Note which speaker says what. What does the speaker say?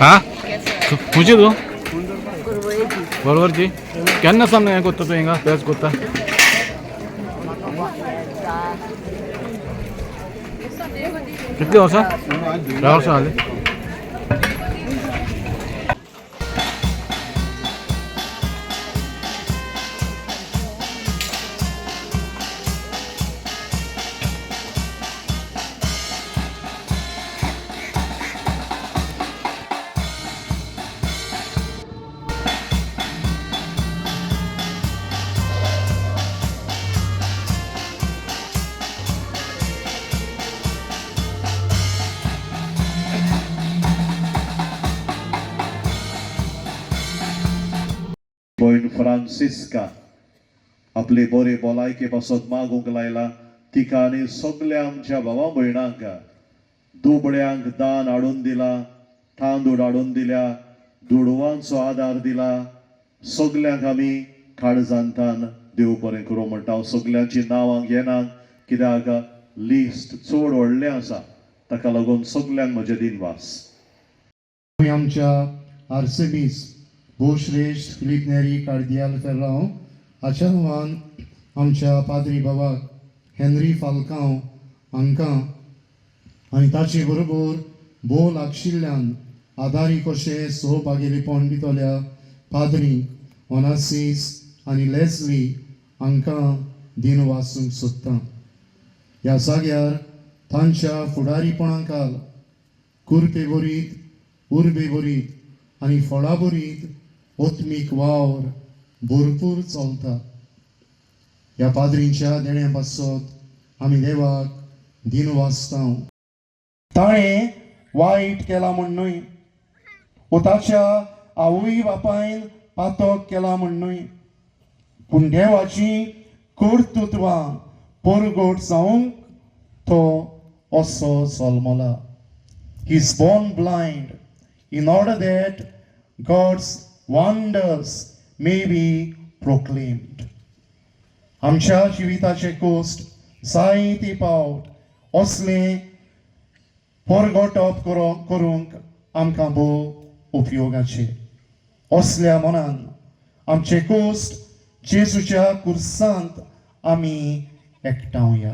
Speaker 1: हा, खंयची तूं? बरोबरची. केन्ना सावन हें कोत्ता तूं? हिंगा पेज कोत्ता? कितली वर्सां? 10 वर्सां जालीं.
Speaker 2: भयण फ्रांसिस्का आपले बरे भलायके पासत मागूंक लायला. तिका आनी सगल्या आमच्या भावा भयणांक दुबळ्यांक दान हाडून दिला, तांदूळ हाडून दिल्या, दुडवांचो आदार दिला. सगल्यांक आमी काळजांतान देव बरें करूं म्हणटा. हांव सगल्यांची नांवां घेना कित्याक लिस्ट चड व्हडलें आसा. ताका लागून सगल्यांक म्हजें दिनवास.
Speaker 3: आमी आमच्या आर्सेबीस भोवश्रेश्ठ फिलीप नेरी कार्दियाल फेर्रांव हाच्या नांवान आमच्या पाद्री बाबाक हेनरी फाल्कांव हांकां आनी ताचे बरोबर भोव लागशिल्ल्यान आदारी कशें सहभागेलेपण दितल्या पाद्रींक ओनासीस आनी लेस्ली हांकां दिनवासूंक सोदता. ह्या जाग्यार तांच्या फुडारीपणा खाल कुरपे भरीत, उर्बे भरीत आनी फळां भरीत ओत्मीक वावर भरपूर चलता. ह्या पाद्रींच्या देण्या पासत आमी देवाक दिनवासता. ताणें वायट केलां म्हण न्हय वो ताच्या आवय बापायन पातक केलां म्हण न्हय, पूण देवाची कर्तृत्वां परगट जावंक तो असो जल्मला. He is born blind in order that God's wonders may be proclaimed. आमच्या जिविताचे कोश्ट जायते पावट असले परगटप करूंक आमकां भोव उपयोगाचे. असल्या मनान आमचे कोश्ट जेजूच्या कुर्सांत आमी एकठांवया.